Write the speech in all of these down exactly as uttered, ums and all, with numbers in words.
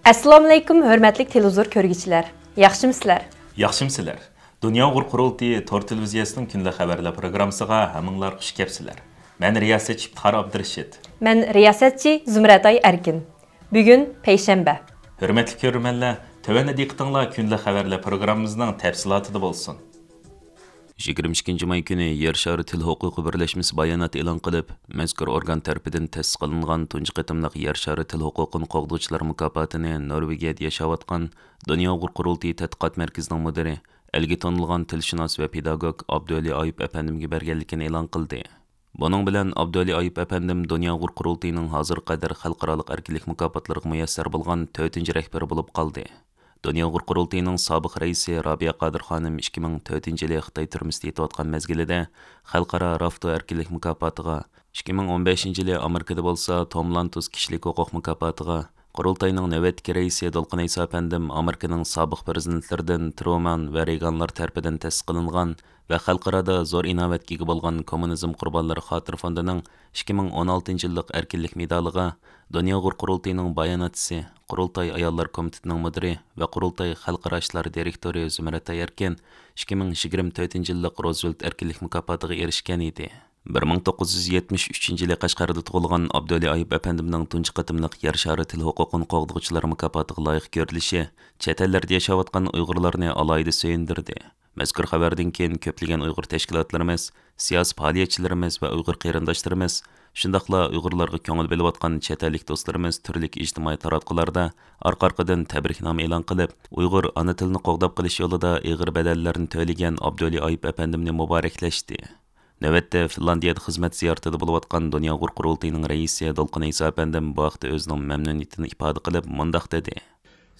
ئەسسالامۇئەلەيكۇم، ھۆرمەتلىك تېلېۋىزور كۆرگۈچىلەر. ياخشىمۇسىلەر؟ ياخشىمۇسىلەر؟ دۇنيا ئۇيغۇر قۇرۇلتىيى تور تېلېۋىزىيەسىنىڭ كۈندىلىك خەۋەرلەر پروگراممىسىغا ھەممىڭلار خۇش كەپسىلەر. مەن رىياسەتچى ئىپتىخار ئابدۇرېشىت. مەن رىياسەتچى زۇمرەتئاي ئەركىن. بۈگۈن پەيشەنبە. ھۆرمەتلىك كۆرۈرمەنلەر، تۆۋەندە دىققىتىڭلار كۈندىلىك خەۋەرلەر پروگراممىمىزنىڭ تەپسىلاتىدا بولسۇن. يىگىرمە ئىككىنچى ماي كۈنى يەر شارى تىل ھوقۇقى بىرلەشمىسى بايانات ئېلان قىلىپ، مەزكۇر ئورگان تەرىپىدىن تەسىس قىلىنغان تۇنجى قېتىملىق يەر شارى تىل ھوقۇقىنى قوغدىغۇچىلار مۇكاپاتىنى نورۋېگىيەدە ياشاۋاتقان دۇنيا ئۇيغۇر قۇرۇلتىيى تەتقىقات مەركىزىنىڭ مۇدىرى، ئەلگە تانىلغان تىلشۇناس ۋە پېداگوگ ئابدۇۋەلى ئايۇپ ئەپەندىمگە بەرگەنلىكىنى ئېلان قىلدى. بۇنىڭ بىلەن ئابدۇۋەلى ئايۇپ ئەپەندىم دۇنيا ئۇيغۇر قۇرۇلتىيىنىڭ ھازىرغا قەدەر خەلقئارالىق ئەركىنلىك مۇكاپاتلىرىغا مۇيەسسەر بولغان تۆتىنچى رەھبىرى بولۇپ قالدى. دۇنيا ئۇيغۇر قۇرۇلتىيىنىڭ سابىق رەئىسى رابىيە قادىر خانىم ئىككى مىڭ تۆتىنچى يىلى خىتاي تۈرمىسىدە يېتىۋاتقان مەزگىلىدە خەلقئارا رافتو ئەركىنلىك مۇكاپاتىغا، ئىككى مىڭ ئون بەشىنچى يىلى ئامېرىكىدا بولسا توم لانتوس كىشىلىك ھوقۇق مۇكاپاتىغا، قۇرۇلتاينىڭ نۆۋەتتىكى رەئىسى دولقۇن ئەيسا ئەپەندىم ئامېرىكىنىڭ سابىق پىرېزىدېنتلىرىدىن ترومان ۋە رېيگانلار تەرىپىدىن تەسىس قىلىنغان ۋە خەلقئارادا زور ئىناۋەتكە ئىگە بولغان كوممۇنىزم قۇربانلىرى خاتىرە فوندىنىڭ ئىككى مىڭ ئون ئالتىنچى يىللىق ئەركىنلىك مېدالىغا، دۇنيا ئۇيغۇر قۇرۇلتىيىنىڭ باياناتچىسى، قۇرۇلتاي ئاياللار كومىتېتىنىڭ مۇدىرى ۋە قۇرۇلتاي خەلقئارا ئىشلار دىرېكتورى زۇمرەتئاي ئەركىن ئىككى مىڭ يىگىرمە تۆتىنچى يىللىق روزۋېلت ئەركىنلىك مۇكاپاتىغا ئېرىشكەن ئىدى. بىر مىڭ توققۇز يۈز يەتمىش ئۈچىنچى يىلى قەشقەردە تۇغۇلغان ئابدۇۋەلى ئايۇپ ئەپەندىمنىڭ تۇنجى قېتىملىق يەر شارى تىل ھوقۇقىنى قوغدىغۇچىلار مۇكاپاتىغا لايىق كۆرۈلۈشى چەت ئەللەردە ياشاۋاتقان ئۇيغۇرلارنى ئالاھىدە سۆيۈندۈردى. مەزكۇر خەۋەردىن كېيىن كۆپلىگەن ئۇيغۇر تەشكىلاتلىرىمىز، سىياسىي پائالىيەتچىلىرىمىز ۋە ئۇيغۇر قېرىنداشلىرىمىز، شۇنداقلا ئۇيغۇرلارغا كۆڭۈل بۆلۈۋاتقان چەت ئەللىك دوستلىرىمىز تۈرلۈك ئىجتىمائىي تاراتقۇلاردا ئارقا-ئارقىدىن تەبرىكنامە ئېلان قىلىپ، ئۇيغۇر ئانا تىلىنى قوغداپ قېلىش يولىدا ئېغىر بەدەللەرنى تۆلىگەن ئابدۇۋەلى ئايۇپ ئەپەندىمنى مۇبارەكلەشتى. نۆۋەتتە فىنلاندىيەدە خىزمەت زىيارىتىدە بولۇۋاتقان دۇنيا ئۇيغۇر قۇرۇلتىيىنىڭ رەئىسى دولقۇن ئەيسا ئەپەندىم بۇ ھەقتە ئۆزىنىڭ مەمنۇنىيىتىنى ئىپادە قىلىپ مۇنداق دېدى.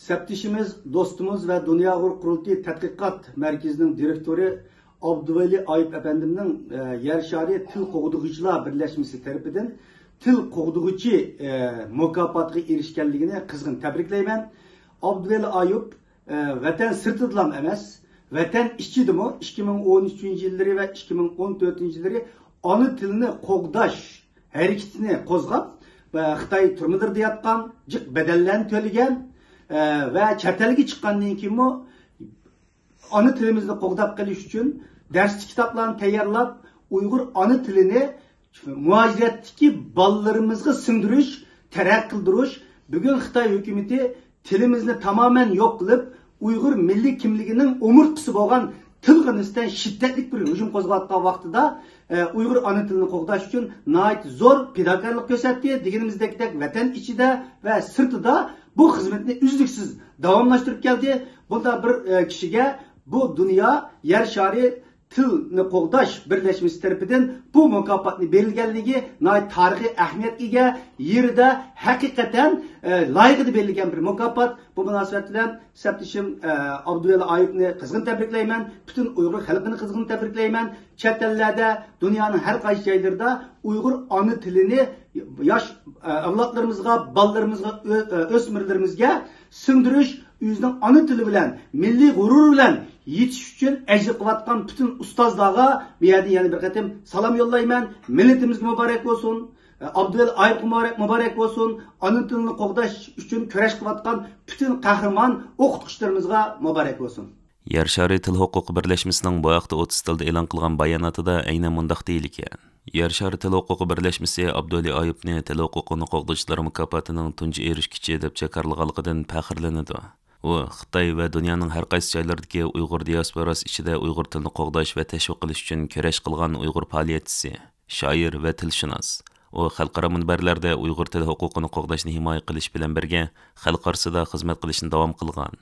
سەپدىشىمىز، دوستىمىز ۋە دۇنيا ئۇيغۇر قۇرۇلتىيى تەتقىقات مەركىزىنىڭ دىرېكتورى ئابدۇۋەلى ئايۇپ ئەپەندىمنىڭ، ئە، يەر شارى تىل قوغدىغۇچىلار بىرلەشمىسى تەرىپىدىن تىل قوغدىغۇچى، ئە، مۇكاپاتىغا ئېرىشكەنلىكىنى قىزغىن تەبرىكلەيمەن. ئابدۇۋەلى ئايۇپ، ئە، ۋەتەن سىرتىدىلام ئەمەس، ۋەتەن ئىچىدىمۇ ئىككى مىڭ ئون ئۈچىنچى يىللىرى ۋە ئىككى مىڭ ئون تۆتىنچى يىللىرى ئانا تىلنى قوغداش ھەرىكىتىنى قوزغاپ، ئە، خىتاي تۈرمىلىرىدە ياتقان، جىق بەدەللەرنى تۆلىگەن، ئە، ۋە چەت ئەلگە چىققاندىن كېيىنمۇ ئانا تىلىمىزنى قوغداپ قېلىش ئۈچۈن دەرسلىك كىتابلارنى تەييارلاپ، ئۇيغۇر ئانا تىلىنى مۇھاجىرەتتىكى بالىلىرىمىزغا سىڭدۈرۈش، تەرەققىي قىلدۇرۇش. بۈگۈن خىتاي ھۆكۈمىتى تىلىمىزنى تامامەن يوق قىلىپ، ئۇيغۇر مىللىي كىملىكىنىڭ ئومۇرتقىسى بولغان تىلغا نىسبەتەن شىددەتلىك بىر ھۇجۇم قوزغاۋاتقان ۋاقتىدا، ئە، ئۇيغۇر ئانا تىلىنى قوغداش ئۈچۈن ناھايىتى زور پىداكارلىق كۆرسەتتى. دېگىنىمىزدەك، ۋەتەن ئىچىدە ۋە سىرتىدا بۇ خىزمىتىنى ئۈزلۈكسىز داۋاملاشتۇرۇپ كەلدى. بۇنداق بىر، ئە، كىشىگە بۇ دۇنيا يەر شارى تىلنى قوغداش بىرلەشمىسى تەرىپىدىن بۇ مۇكاپاتنى بېرىلگەنلىكى ناھايىتى تارىخىي ئەھمىيەتكە ئىگە، يېرىدە ھەقىقەتەن، ئە، لايىقىدا بېرىلگەن بىر مۇكاپات. بۇ مۇناسىۋەت بىلەن سەپدىشىم، ئە، ئابدۇۋەلى ئايۇپنى قىزغىن تەبرىكلەيمەن. پۈتۈن ئۇيغۇر خەلقىنى قىزغىن تەبرىكلەيمەن. چەت ئەللەردە، دۇنيانىڭ ھەر قايسى جايلىرىدا ئۇيغۇر ئانا تىلىنى ياش، ئە، ئەۋلادلىرىمىزغا، بالىلىرىمىزغا، ئۆ-، ئە، ئۆسمۈرلىرىمىزگە سىڭدۈرۈش، ئۆزىنىڭ ئانا تىلى بىلەن، مىللىي غۇرۇرى بىلەن يېتىش ئۈچۈن ئەجىر قىلىۋاتقان پۈتۈن ئۇستازلارغا بۇ يەردىن يەنە بىر قېتىم سالام يوللايمەن. مىللىتىمىزگە مۇبارەك بولسۇن. ئابدۇۋەلى ئايۇپقا مۇبارەك، مۇبارەك بولسۇن. ئانا تىلىنى قوغداش ئۈچۈن كۈرەش قىلىۋاتقان پۈتۈن قەھرىمان ئوقۇتقۇچىلىرىمىزغا مۇبارەك بولسۇن. يەر شارى تىل ھوقۇقى بىرلەشمىسىنىڭ بۇ ھەقتە ئوتتۇز تىلدا ئېلان قىلغان باياناتىدا ئەينەن مۇنداق دېيىلگەن: يەر شارى تىل ھوقۇقى بىرلەشمىسى ئابدۇۋەلى ئايۇپنى تىل ھوقۇقىنى قوغدىغۇچىلار مۇكاپاتىنىڭ تۇنجى ئېرىشكۈچى دەپ جاكارلىغانلىقىدىن پەخىرلىنىدۇ. ئۇ خىتاي ۋە دۇنيانىڭ ھەر قايسى جايلىرىدىكى ئۇيغۇر دىياسپوراسى ئىچىدە ئۇيغۇر تىلىنى قوغداش ۋە تەشۋىق قىلىش ئۈچۈن كۈرەش قىلغان ئۇيغۇر پائالىيەتچىسى، شائىر ۋە تىلشۇناس. ئۇ خەلقئارا مۇنبەرلەردە ئۇيغۇر تىلى ھوقۇقىنى قوغداشنى ھىمايە قىلىش بىلەن بىرگە، خەلق ئارىسىدا خىزمەت قىلىشنى داۋام قىلغان.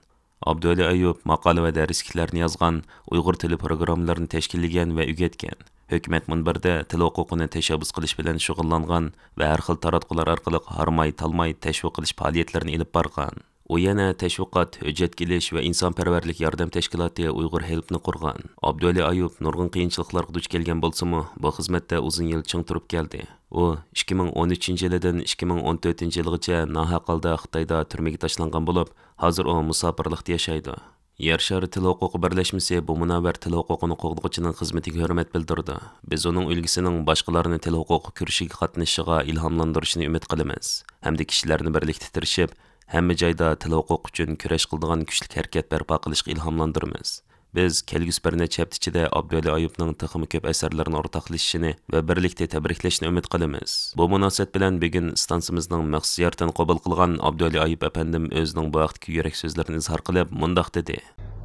ئابدۇۋەلى ئەييۇب ماقالە ۋە دەرسلىكلەرنى يازغان، ئۇيغۇر تىلى پروگراممىلىرىنى تەشكىللىگەن ۋە ئۆگەتكەن. ھۆكۈمەت مۇنبىرىدە تىل ھوقۇقىنى تەشەببۇس قىلىش بىلەن شۇغۇللانغان ۋە ھەر خىل تاراتقۇلار ئارقىلىق ھارماي-تالماي تەشۋىق قىلىش پائالىيەتلىرىنى ئېلىپ بارغان. ئۇ يەنە تەشۋىقات، ھۆججەتكە ئېلىش ۋە ئىنسانپەرۋەرلىك ياردەم تەشكىلاتى ئۇيغۇر ھېلپنى قۇرغان. ئابدۇۋەلى ئايۇپ نۇرغۇن قىيىنچىلىقلارغا دۇچ كەلگەن بولسىمۇ، بۇ خىزمەتتە ئۇزۇن يىل چىڭ تۇرۇپ كەلدى. ئۇ ئىككى مىڭ ئون ئۈچىنچى يىلىدىن ئىككى مىڭ ئون تۆتىنچى يىلغىچە ناھەق ھالدا خىتايدا تۈرمىگە تاشلانغان بولۇپ، ھازىر ئۇ مۇساپىرلىقتا ياشايدۇ. يەر شارى تىل ھوقۇقى بىرلەشمىسى بۇ مۇنەۋۋەر تىل ھوقۇقىنى قوغدىغۇچىنىڭ خىزمىتىگە ھۆرمەت بىلدۈرىدۇ. بىز ئۇنىڭ ئۈلگىسىنىڭ باشقىلارنى تىل ھوقۇقى كۈرىشىگە قاتنىشىشىغا ئىلھاملاندۇرۇشىنى ئۈمىد قىلىمىز ھەمدە كىشىلەرنى بىرلىكتە تىرىشىپ، ھەممە جايدا تىل ھوقۇقى ئۈچۈن كۈرەش قىلىدىغان كۈچلۈك ھەرىكەت بەرپا قىلىشقا ئىلھاملاندۇرىمىز. بىز كەلگۈسى بىر نەچچە ھەپتە ئىچىدە ئابدۇۋەلى ئايۇپنىڭ تېخىمۇ كۆپ ئەسەرلىرىنى ئورتاقلىشىشىنى ۋە بىرلىكتە تەبرىكلەشنى ئۈمىد قىلىمىز. بۇ مۇناسىۋەت بىلەن بۈگۈن ئىستانسىمىزنىڭ مەخسۇس زىيارىتىنى قوبۇل قىلغان ئابدۇۋەلى ئايۇپ ئەپەندىم ئۆزىنىڭ بۇ ھەقتىكى يۈرەك سۆزلىرىنى ئىزھار قىلىپ، مۇنداق دېدى.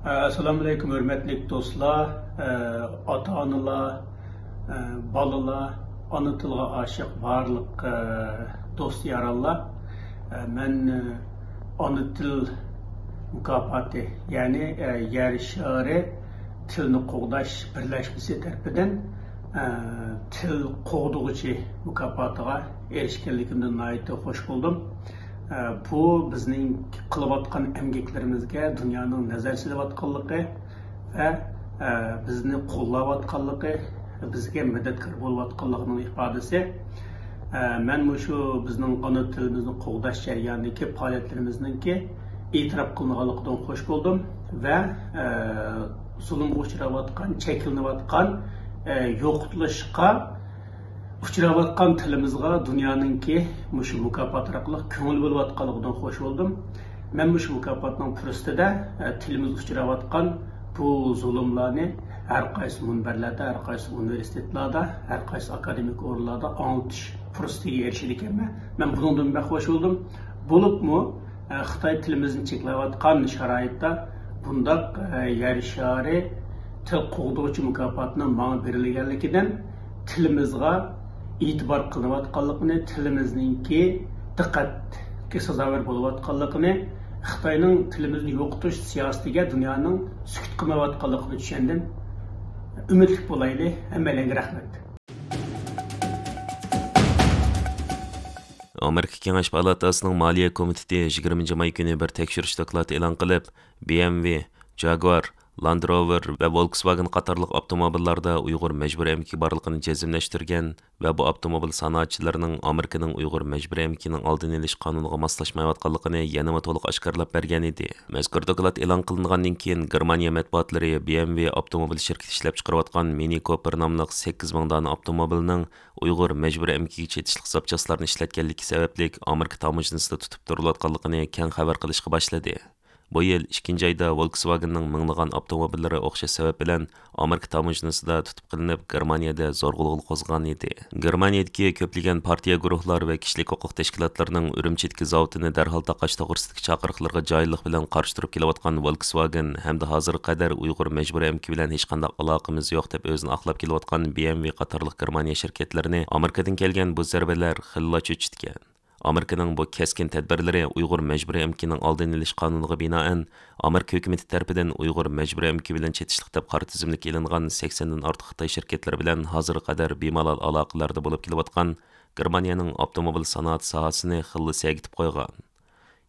ئەسسالامۇئەلەيكۇم، ھۆرمەتلىك دوستلار، ئاتا-ئانىلار، بالىلار، ئانا تىلغا ئاشىق بارلىق دوست-يارانلار. مەن ئانا تىل مۇكاپاتى، يەنى يەر شارى تىلنى قوغداش بىرلەشمىسى تەرىپىدىن تىل قوغدىغۇچى مۇكاپاتىغا ئېرىشكەنلىكىمدىن ناھايىتى خوش بولدۇم. بۇ بىزنىڭ قىلىۋاتقان ئەمگەكلىرىمىزگە دۇنيانىڭ نەزەر سېلىۋاتقانلىقى ۋە، ئە، بىزنى قوللاۋاتقانلىقى، بىزگە مەدەتكار بولۇۋاتقانلىقىنىڭ ئىپادىسى. ئە، مەن مۇشۇ بىزنىڭ ئانا تىلىمىزنى قوغداش جەريانىدىكى پائالىيەتلىرىمىزنىڭكى ئېتىراپ قىلىنغانلىقىدىن خوش بولدۇم ۋە، ئە، زۇلۇمغا ئۇچراۋاتقان، چەكلىنىۋاتقان، ئە، يوقىتىلىشقا ئۇچراۋاتقان تىلىمىزغا دۇنيانىڭكى مۇشۇ مۇكاپات ئارقىلىق كۆڭۈل بۆلۈۋاتقانلىقىدىن خوش بولدۇم. مەن مۇشۇ مۇكاپاتنىڭ پۇرسىتىدە، ئە، تىلىمىز ئۇچراۋاتقان بۇ زۇلۇملارنى ھەر قايسى مۇنبەرلەردە، ھەر قايسى ئۇنىۋېرسىتېتلاردا، ھەر قايسى ئاكادېمىك ئورۇنلاردا ئاڭلىتىش پۇرسىتىگە ئېرىشىدىكەنمەن. مەن بۇنىڭدىن بەك خوش بولدۇم. بولۇپمۇ، ئە، خىتاي تىلىمىزنى چەكلەۋاتقان شارائىتتا بۇنداق، ئە، يەر شارى تىل قوغدىغۇچى مۇكاپاتنىڭ ماڭا بېرىلگەنلىكىدىن تىلىمىزغا ئېتىبار قىلىنىۋاتقانلىقىنى، تىلىمىزنىڭكى دىققەتكە سازاۋەر بولۇۋاتقانلىقىنى، خىتاينىڭ تىلىمىزنى يوقىتىش سىياسىتىگە دۇنيانىڭ سۈكۈت قىلمايۋاتقانلىقىنى چۈشەندىم. ئۈمىدلىك بولايلى. ھەممەيلەنگە رەھمەت. ئامېرىكا كېڭەش پالاتاسىنىڭ مالىيە كومىتېتى يىگىرمىنچى ماي كۈنى بىر تەكشۈرۈش دوكلاتى ئېلان قىلىپ، بى ئېم ۋې، جاگۇئار، لاند روۋېر ۋە ۋولكسۋاگېن قاتارلىق ئاپتوموبىللاردا ئۇيغۇر مەجبۇرىي ئەمگىكى بارلىقىنى جەزملەشتۈرگەن ۋە بۇ ئاپتوموبىل سانائەتچىلىرىنىڭ ئامېرىكىنىڭ ئۇيغۇر مەجبۇرىي ئەمگىكىنىڭ ئالدىنى ئېلىش قانۇنىغا ماسلاشمايۋاتقانلىقىنى يەنىمۇ تولۇق ئاشكارىلاپ بەرگەن ئىدى. مەزكۇر دوكلات ئېلان قىلىنغاندىن كېيىن، گېرمانىيە مەتبۇئاتلىرى بى ئېم ۋې ئاپتوموبىل شىركىتى ئىشلەپچىقىرىۋاتقان مىنى كوپېر ناملىق سەككىز مىڭ دانە ئاپتوموبىلنىڭ ئۇيغۇر مەجبۇرىي ئەمگىكىگە چېتىشلىق زاپچاسلارنى ئىشلەتكەنلىكى سەۋەبلىك ئامېرىكا تاموژنىسىدا تۇتۇپ تۇرۇلۇۋاتقانلىقىنى كەڭ خەۋەر قىلىشقا باشلىدى. بۇ يىل ئىككىنچى ئايدا ۋولكسۋاگېننىڭ مىڭلىغان ئاپتوموبىللىرى ئوخشاش سەۋەب بىلەن ئامېرىكا تاموژنىسىدا تۇتۇپ قېلىنىپ، گېرمانىيەدە زور غۇلغۇلا قوزغىغان ئىدى. گېرمانىيەدىكى كۆپلىگەن پارتىيە، گۇرۇھلار ۋە كىشىلىك ھوقۇق تەشكىلاتلىرىنىڭ ئۈرۈمچىدىكى زاۋۇتىنى دەرھال تاقاش توغرىسىدىكى چاقىرىقلىرىغا جاھىللىق بىلەن قارشى تۇرۇپ كېلىۋاتقان ۋولكسۋاگېن ھەمدە ھازىرغا قەدەر ئۇيغۇر مەجبۇرىي ئەمگىكى بىلەن ھېچقانداق ئالاقىمىز يوق دەپ ئۆزىنى ئاقلاپ كېلىۋاتقان بى ئېم ۋې قاتارلىق گېرمانىيە شىركەتلىرىنى ئامېرىكىدىن كەلگەن بۇ زەربىلەر خېلىلا چۆچۈتكەن. ئامېرىكىنىڭ بۇ كەسكىن تەدبىرلىرى ئۇيغۇر مەجبۇرىي ئەمگىكىنىڭ ئالدىنى ئېلىش قانۇنىغا بىنائەن، ئامېرىكا ھۆكۈمىتى تەرىپىدىن ئۇيغۇر مەجبۇرىي ئەمگىكى بىلەن چېتىشلىق دەپ قارا تىزىملىككە ئېلىنغان سەكسەندىن ئارتۇق خىتاي شىركەتلىرى بىلەن ھازىرغا قەدەر بىمالال ئالاقىلەردە بولۇپ كېلىۋاتقان گېرمانىيەنىڭ ئاپتوموبىل سانائەت ساھەسىنى خېلىلا سەگىتىپ قويغان.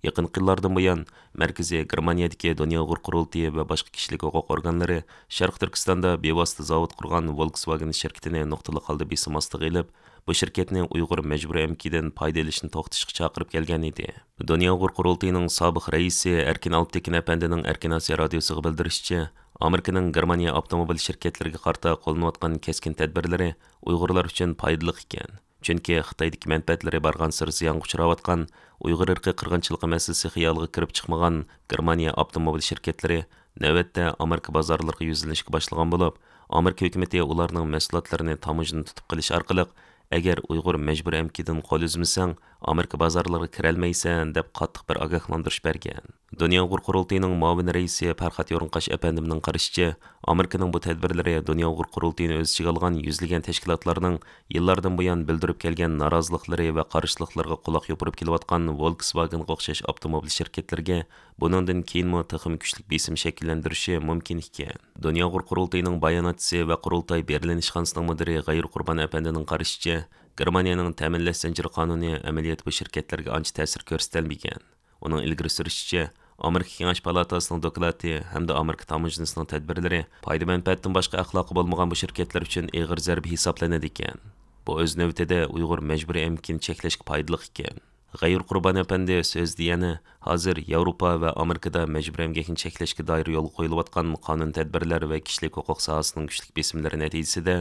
يېقىنقى يىللاردىن بۇيان، مەركىزى گېرمانىيەدىكى دۇنيا ئۇيغۇر قۇرۇلتىيى ۋە باشقا كىشىلىك ھوقۇق ئورگانلىرى شەرقىي تۈركىستاندا بىۋاسىتە زاۋۇت قۇرغان ۋولكسۋاگېن شىركىتىنى نۇقتىلىق ھالدا بېسىم ئاستىغا ئېلىپ، بۇ شىركەتنى ئۇيغۇر مەجبۇرىي ئەمگىكىدىن پايدا ئېلىشنى توختىتىشقا چاقىرىپ كەلگەن ئىدى. دۇنيا ئۇيغۇر قۇرۇلتىيىنىڭ سابىق رەئىسى ئەركىن ئالپتېكىن ئەپەندىنىڭ ئەركىن ئاسىيا رادىيوسىغا بىلدۈرۈشىچە، ئامېرىكىنىڭ گېرمانىيە ئاپتوموبىل شىركەتلىرىگە قارىتا قوللىنىۋاتقان كەسكىن تەدبىرلىرى ئۇيغۇرلار ئۈچۈن پايدىلىق ئىكەن. چۈنكى خىتايدىكى مەنپەئەتلىرى بارغانسېرى زىيانغا ئۇچراۋاتقان، ئۇيغۇر ئىرقىي قىرغىنچىلىقى مەسىلىسى خىيالىغا كىرىپ چىقمىغان گېرمانىيە ئاپتوموبىل شىركەتلىرى نۆۋەتتە ئامېرىكا بازارلىرىغا يۈزلىنىشكە باشلىغان بولۇپ، ئامېرىكا ھۆكۈمىتى ئۇلارنىڭ مەھسۇلاتلىرىنى تاموژنا تۇتۇپ قېلىش ئارقىلىق، ئەگەر ئۇيغۇر مەجبۇرىي ئەمگىكىدىن قول ئۈزمىسەڭ، ئامېرىكا بازارلىرىغا كىرەلمەيسەن، دەپ قاتتىق بىر ئاگاھلاندۇرۇش بەرگەن. دۇنيا ئۇيغۇر قۇرۇلتىيىنىڭ مۇئاۋىن رەئىسى پەرھات يورۇنقاش ئەپەندىمنىڭ قارىشىچە، ئامېرىكىنىڭ بۇ تەدبىرلىرى دۇنيا ئۇيغۇر قۇرۇلتىيىنى ئۆز ئىچىگە ئالغان يۈزلىگەن تەشكىلاتلارنىڭ يىللاردىن بۇيان بىلدۈرۈپ كەلگەن نارازىلىقلىرى ۋە قارشىلىقلىرىغا قۇلاق يوپۇرۇپ كېلىۋاتقان ۋولكسۋاگېنغا ئوخشاش ئاپتوموبىل شىركەتلىرىگە بۇنىڭدىن كېيىنمۇ تېخىمۇ كۈچلۈك بېسىم شەكىللەندۈرۈشى مۇمكىن ئىكەن. دۇنيا ئۇيغۇر قۇرۇلتىيىنىڭ باياناتچىسى ۋە قۇرۇلتاي بېرلىن ئىشخانىسىنىڭ مۇدىرى غەيۇر قۇربان ئەپەندىنىڭ قارىشىچە، گېرمانىيەنىڭ تەمىنلەش زەنجىرى قانۇنى ئەمەلىيەتتە بۇ شىركەتلەرگە ئانچە تەسىر كۆرسىتەلمىگەن. ئۇنىڭ ئىلگىرى سۈرۈشىچە، ئامېرىكا كېڭەش پالاتاسىنىڭ دوكلاتى ھەمدە ئامېرىكا تاموژنىسىنىڭ تەدبىرلىرى پايدا-مەنپەئەتتىن باشقا ئەخلاقى بولمىغان بۇ شىركەتلەر ئۈچۈن ئېغىر زەربە ھېسابلىنىدىكەن. بۇ ئۆز نۆۋىتىدە ئۇيغۇر مەجبۇرىي ئەمگىكىنى چەكلەشكە پايدىلىق ئىكەن. غەيۇر قۇربان ئەپەندى سۆزىدە يەنە، ھازىر ياۋروپا ۋە ئامېرىكىدا مەجبۇرىي ئەمگەكنى چەكلەشكە دائىر يولغا قويۇلۇۋاتقان قانۇن تەدبىرلەر ۋە كىشىلىك ھوقۇق ساھەسىنىڭ كۈچلۈك بېسىملىرى نەتىجىسىدە،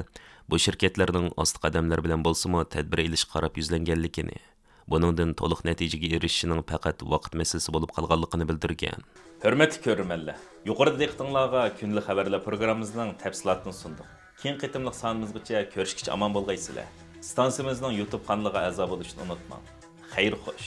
بۇ شىركەتلەرنىڭ ئاستا قەدەملەر بىلەن بولسىمۇ تەدبىر ئېلىشقا قاراپ يۈزلەنگەنلىكىنى، بۇنىڭدىن تولۇق نەتىجىگە ئېرىشىشنىڭ پەقەت ۋاقىت مەسىلىسى بولۇپ قالغانلىقىنى بىلدۈرگەن. ھۆرمەتلىك كۆرۈرمەنلەر، يۇقىرىدا دىققىتىڭلارغا كۈندىلىك خەۋەرلەر پروگراممىمىزنىڭ تەپسىلاتىنى سۇندۇق. كېيىنكى قېتىملىق سانىمىزغىچە كۆرۈشكىچە ئامان بولغايسىلەر. ئىستانسىمىزنىڭ يۇتۇب قانىلىغا ئەزا بولۇشنى ئۇنتۇماڭ. خەير خوش.